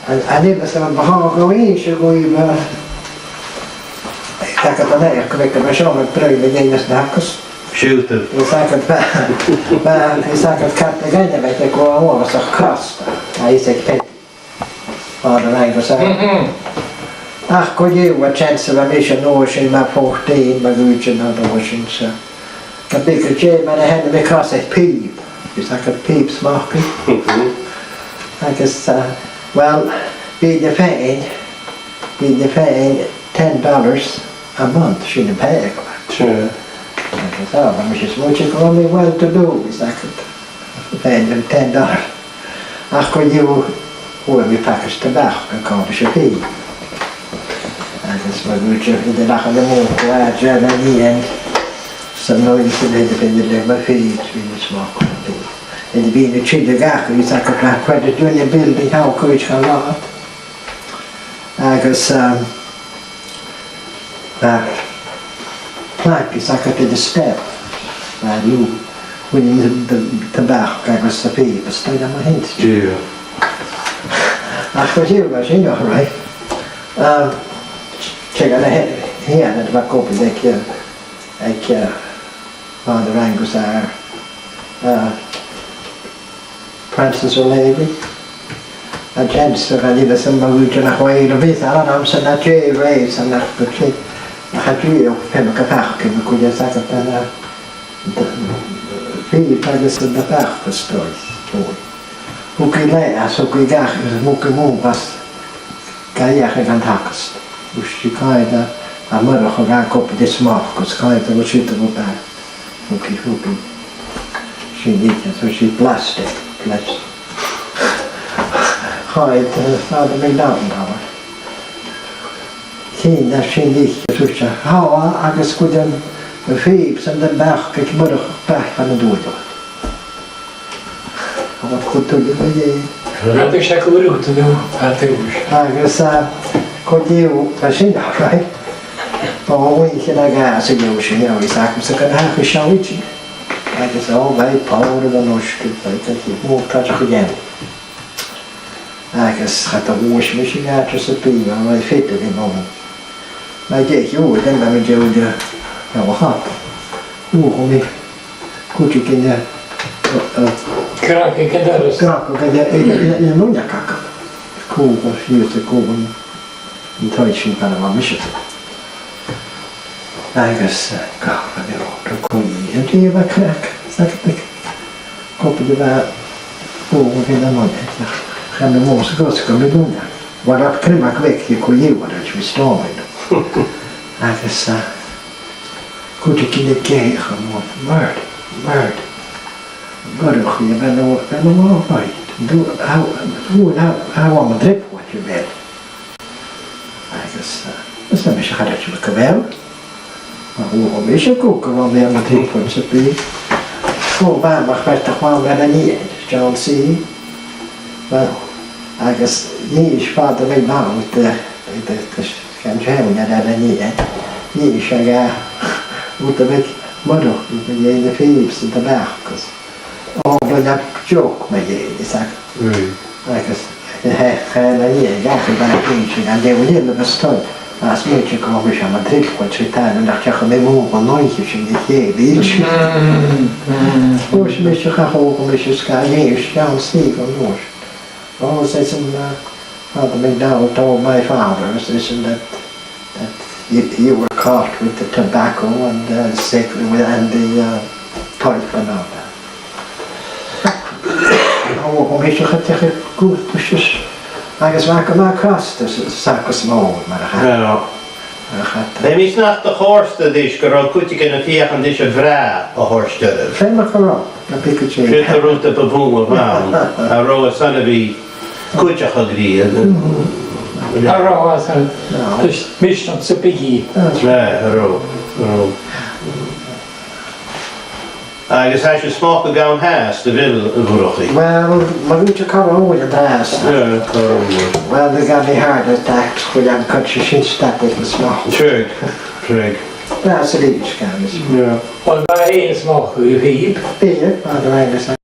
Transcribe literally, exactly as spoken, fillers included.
An, an uile sin a bha a' dol a dh'innse dhuibh, eh, tha agad an aon rud, gu bheil seo mar bruidhinn a dhèanamh na tacas. Siuthad. Is tha agad, bha, bha, is tha agad cat a dh'ainm a bha gu bhith uabhasach crosta, a is ag pet. Father Angus, eh? Mhm. Ach co-dhiù, a chance a bha mise an uair sin, mu fourteen, mu dhùirn an uair sin, so. Ge b' e dè mar a thàinig mi a-steach air pìob. Is tha agad pìob smocadh. Mhm. Agus, eh, well, bhiodh e fhèin, bhiodh e fhèin ten dollars a month, sin am pàigheadh. Sure. Agus, ah, bha mise a' smaoineachadh gu robh mi well to do, is tha agad fhèin an ten dollars. Ach co-dhiù, fhuair mi pacaid tobacco còmhla ris a' phìob. Agus mar a bha mi a' dol a-mach ann am Mòd, bha dealbh an nighean, san oidhche sin, a bha a' feitheamh le mo phìob, bha mi a' smocadh. Bha mi a' tilleadh dhachaigh, is tha agad, bha cuid de dhuine a' build an taigh cuideachd an latha. Agus, um, bha plank, is tha agad, air an step. Bha, you, when the, the, the back agus a' phìob, is tha e mar sin. Yeah. Ach bha sin, bha sin all right. Um, 's e gun a h-, h-, a bha còmhla ri, aig, uh, aig, uh, Father Angus, uh, uh, Francis O'Leary. A chance a bha e, is e mo bhuidseach nach robh e air a bhith ann an àm sin, na J. Ray san nach bu tì. Ach a J. Ray, o, feumaidh gu faic mi cuide is agad an, eh, d-, pìob agus an tobacco store. Thug e leatha, thug e gach, thug e mòran às, ga fheuchainn an tacas. Thuirt e gu bheil e, a Murchadh a' gabhail cupa de smocadh, agus gu bheil e a' siubhal a-mach. Thug e, thug e. Sin e, thuirt e blastie, bless. Chaidh, eh, Father MacDonald, a bha. Sin e, sin e, thuirt e, tha, agus cuideachd am pìob 's an tobacco aig Murchadh, bha e fon a' dùthaich. Tha e a' cur tuilleadh mu dheidhinn. Rud a tha seo a' cur tuilleadh, tha e a' tuilleadh. Agus, eh, co-dhiù, bha sin all right. Bha e a' faighinn a' ghàs an uair sin, agus agamsa gun tachradh seo idir. Agus, o, bha e pòrad an uisge, bha e gu math càirdeach a dhèanamh. Agus cha do dhùisg mise an àite sam bith, bha e fada ri mòran. Mar a dh'fhaodadh tu, bha mi an dèidh, eh, a' chop. Thug mi cuideigin, eh, eh, eh, Craig aig an doras. Craig aig an, eh, eh, eh, an uinneag agam. Cùl, a' feuchainn cùl an, an taigh sin far a bha mise. Agus, eh, gabh, bha mi ro, ro cuimhne. An dèidh a' chraig, 's aig, aig, cupa de bha, o, bha mi na mòine, ach chan eil mòran sa ghos gu mi dùine. Bha rud criomag bheag aig a' chùl, bha rud mi stòmain. Agus, eh, cuideigin a' gèadh, a' mòr, murd, murd. Murchadh, a bheil thu, a bheil thu all right? An do, how, who, how, how am I drip, what you mean? Agus, eh, is na mise cha do thuig mi gu bheil. Ach, o, o, mise gu, gu bheil mi ann an trì punt sa bhliadhna. Gu bheil mi a' creidsinn gu bheil mi ann an Iain, John C. Well, agus dh'innis Father MacDonald, eh, eh, eh, eh, gan teann ann an Iain, dh'innis e dha, eh, rud a bha Murchadh, mu dheidhinn na pìobs 's an tobacco. O, bha e na joke mu dheidhinn, is ag-, mm, agus, eh, eh, na nì, gach a bha e sin, an dèidh uile agus tòrr, às muinntir Còmhais am a' tric, bha trì tàna nach deach mi mòr an oidhche sin a chèilidh. Mm, mm. Ùis mise cha chòmh mise sgath, nì, is John Steve an uair. O, 's e sin, eh, Father MacDonald told my father, 's e sin that that you, you were caught with the tobacco and, uh, cigarette and the, uh, pipe and all that. O, o, mise cha deach gu, gus, agus bha gu math crosta 's, 's agus mòr, mar a chanas. Yeah. Mar a chanas. Tha mise nach do chòrd e ris gun robh cuideigin a' feuchainn ris a' bhrath a thoirt oirbh. Feumaidh gun robh, na pic a' tè. Sin an rud a bu mhotha a bh' ann, a robh e son a bhith cuideachadh ri, eh, a robh, eh, no, tuis mission sa bhigí. Right, a robh, a robh. Agus tha sibh a' smocadh ann fhathast, a bheil, a Mhurchaidh? Well, ma bhiodh tu corra uair an-dràsta. Yeah, corra uair. Well, they gave me heart attacks, chuir an cuid sin stad aig na smoke. True, true. That's the biggest kind of smoke. Yeah. Well, bha e a' smocadh a' phìob. Bha, bha, bha.